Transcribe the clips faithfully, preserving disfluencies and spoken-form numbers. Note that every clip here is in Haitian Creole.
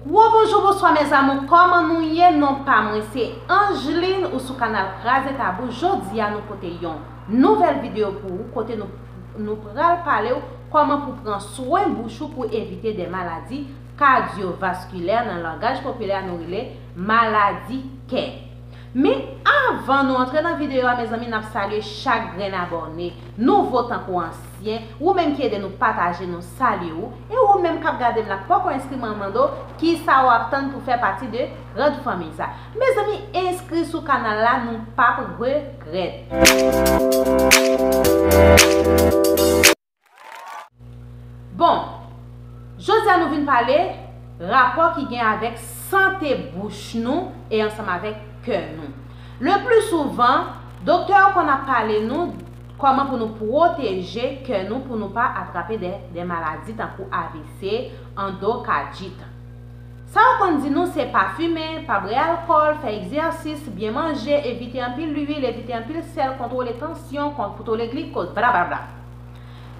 Gwo bonjou, bonswa mes amours, kòman nou ye? Non pa mwen se Angeline, ou sou kanal Kraze Tabou. Jodi a nou pote yon nouvèl videyo pou ou, kote nou, nou pral pale w kòman pou pran swen bouch ou pou evite de maladi kadyovaskilè, nan langaj popilè nou rele maladi kè. Men avan nou antre nan videyo a, mezanmi, n ap salye chak grenn abòne, nouvo tankou ansyen, ou menm ki ede nou pataje, nou salye ou, e ou menm k ap gade m la, k poko enskri, mwen mande w kisa w ap tann pou fè pati de grande fanmi sa. Mezanmi, enskri sou kanal la, nou p ap regrèt. Bon, jodi a nou vin pale rapò ki gen avèk sante bouch nou e ansanm avèk kè nou. Le pli souvan, doktè yo konn ap pale nou kòman pou nou pwoteje kè nou pou nou pa atrape de, de maladi tankou A V C, andokadit. Sa yo konn di nou se pa fimen, pa bwè alkòl, fè egzèsis, byen manje, evite anpil lwil, evite anpil sèl, kontwole tansyon, kontwole glikoz, blablabla.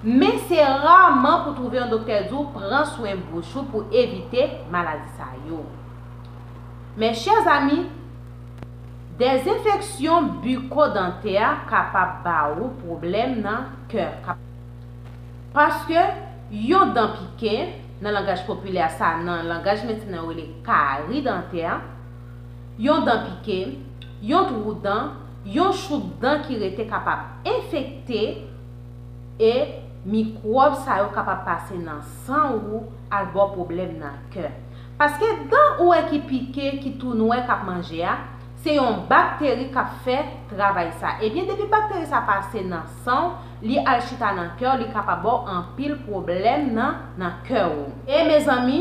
Men se raman pou twouve yon doktè di w pran swen bouch ou pou evite maladi sa yo. Mes chers amis, des infections bucco-dentaires kapab ba ou pwoblèm nan kè. Paske yon dan pike, nan langaj popilè sa, nan langaj medsen nan yo rele kari dantè, yon dan pike, yon twou dan, yon chouk dan ki rete kapab enfekte e mikwòb sa yo kapab pase nan san ou al ba w pwoblèm nan kè. Paske dan ou wè ki pike, ki tou nwè k ap manje a, se yon bakteri k ap fè travay sa. Ebyen, depi bakteri sa pase nan san w, li al chita nan kè w, li kapab ba w anpil pwoblèm nan, nan kè w. E mezanmi,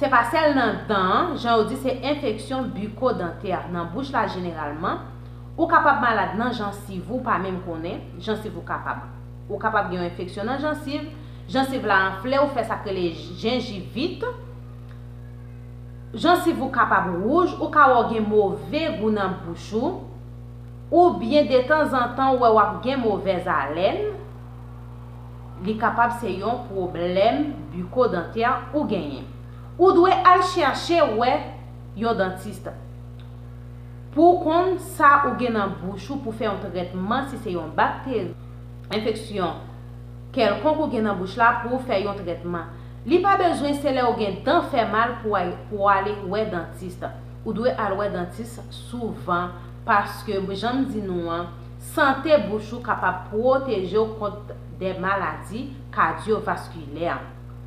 se pa sèl nan dan an, jan yo di se enfeksyon biko-dantè nan bouch la jeneralman. Ou kapab malad nan jansiv ou pa menm konnen, jansiv ou kapab. Ou kapab gen yon enfeksyon nan jansiv, jansiv la anfle, ou fè sa k rele jenjivit. Jansiv ou kapab wouj, ou ka wè w gen move gou nan bouch ou, oubyen detanzantan ou wè w ap gen movèz alèn, li kapab se yon pwoblèm biko-dantè ou genyen. Ou dwe al chèche wè yon dantis pou w konn sa ou gen nan bouch ou, pou fè yon trètman, si se yon bakteri, enfeksyon kèlkonk ou gen nan bouch la, pou w fè yon trètman. Li pa bezwen se lè ou gen dan fè mal pou w al, pou w ale wè dantis. Ou dwe al wè dantis souvan, paske, jan m di nou an, sante bouch ou kapab pwoteje w kont de maladi kadyovaskilè.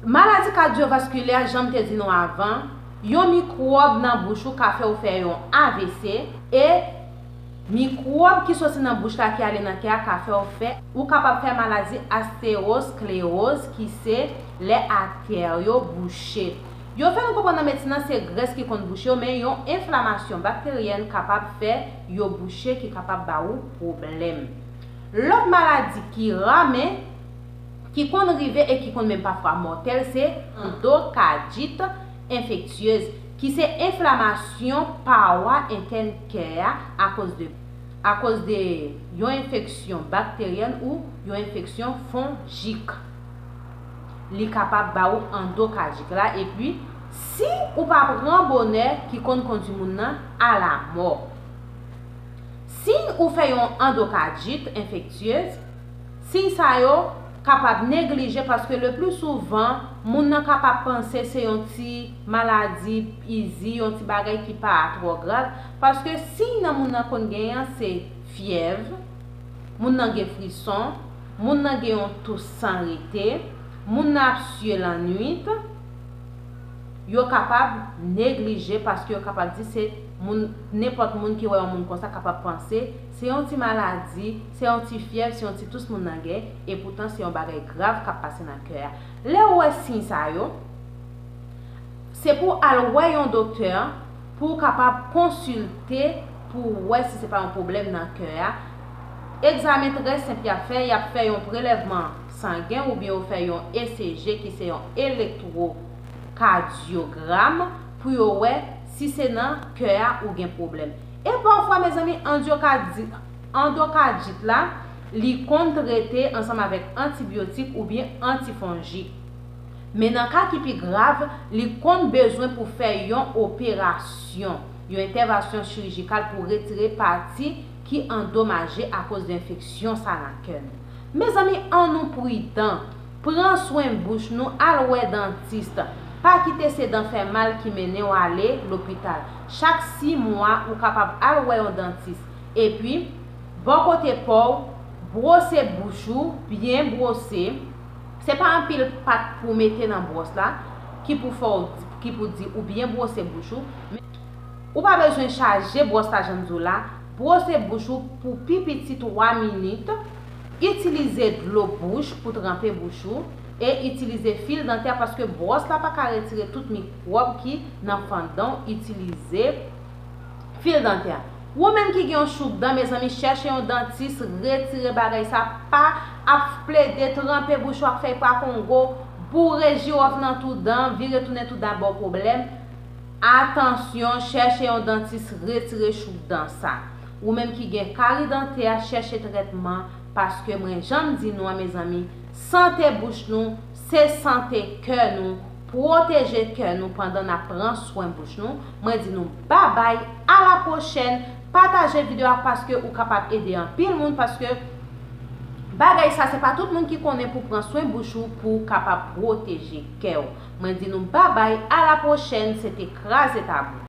Maladi kadyovaskilè, jan m te di nou avan, yon mikwòb nan bouch ou ka fè w fè yon A V C, e mikwòb ki soti nan bouch la ki ale nan kè a ka fè w fè, ou kapab fè maladi aterosklewoz, ki se lè atè yo bouche. Yo fè nou konprann nan medsin nan se grès ki konn bouche yo, men yon enflamasyon bakteryèn kapab fè yo bouche, ki kapab ba ou pwoblèm. Lòt maladi ki ra, men ki konn rive e ki konn menm pafwa mòtèl, se andokadit enfektyez, ki se enflamasyon pawa entèn kè a akoz de, akoz de yon enfeksyon bakteryèn ou yon enfeksyon fonjik. Li kapab ba ou andokadit la, epi si ou pa pran bonè, ki konn kondui moun nan alamò. Siy ou fè yon andokadit enfektyez, siy sa yo kapab neglije, paske le pli souvan, moun nan kapab panse se yon ti maladi izi, yon ti bagay ki pa twò grav, paske siy nan moun nan konn genyen an se fyèv, moun nan gen frison, moun nan gen yon tous san rete, moun nan ap siye lannwit. Yo kapab neglije, paske yo kapab di se moun, nenpòt moun ki wè yon moun konsa kapab panse se yon ti maladi, se yon ti fyèv, se yon ti tous moun nan gen, epoutan se yon bagay grav k ap pase nan kè a. Lè ou wè siy sa yo, se pou w al wè yon doktè pou w kapab konsilte, pou w wè si se pa yon pwoblèm nan kè a. Egzamen trè senp y ap fè, y ap fè yon prelèvman sangen oubyen yo fè yon E C G ki se yon elektwokadyogram pou yo wè si se nan kè a ou gen pwoblèm. E pafwa, mezanmi, andokadi-, andokadit la, li konn trete ansanm avèk antibyotik oubyen antifonjik. Men nan ka ki pi grav, li konn bezwen pou fè yon operasyon, yon entèvansyon chirijikal pou retire pati ki andomaje akoz de enfeksyon sa nan kè nou. Mezanmi, ann nou pridan, pran swen bouch nou, al wè dantis. Pa kite se dan fè mal ki mennen w ale lopital. Chak sis mwa, ou kapab al wè yon dantis. Epi, bò kote pa w, bwose bouch ou, byen bwose. Se pa anpil pat pou w mete nan bwòs la ki pou fè w, ki pou di ou byen bwose bouch ou. Men, ou pa bezwen chaje bwòs la jan m di w la. Bwose bouch ou pou pi piti twa minit. Itilize dlo bouch pou tranpe bouch ou e itilize fil dantè paske bwòs la pa ka retire tout mikwòb ki nan fandan w. Itilize fil dantè. Ou menm ki gen yon chouk dan, mezanmi, chèche yon dantis, retire bagay sa. Pa ap plede tranpe bouch ou ak fèy pa kongo, boure jiwòf nan tou dan, vire tounen tou dan ba w pwoblèm. Atansyon, chèche yon dantis, retire chouk dan sa. Ou menm ki gen kari dantè, chèche trètman, paske mwen, jan m di nou an, mezanmi, sante bouch nou se sante kè nou. Pwoteje kè nou pandan n ap pran swen bouch nou. Mwen di nou babay, a la pwochèn. Pataje videyo a paske ou kapab ede anpil moun, paske bagay sa se pa tout moun ki konnen pou pran swen bouch ou pou w kapab pwoteje kè w. Mwen di nou babay, a la pwochèn, se te Kraze Tabou.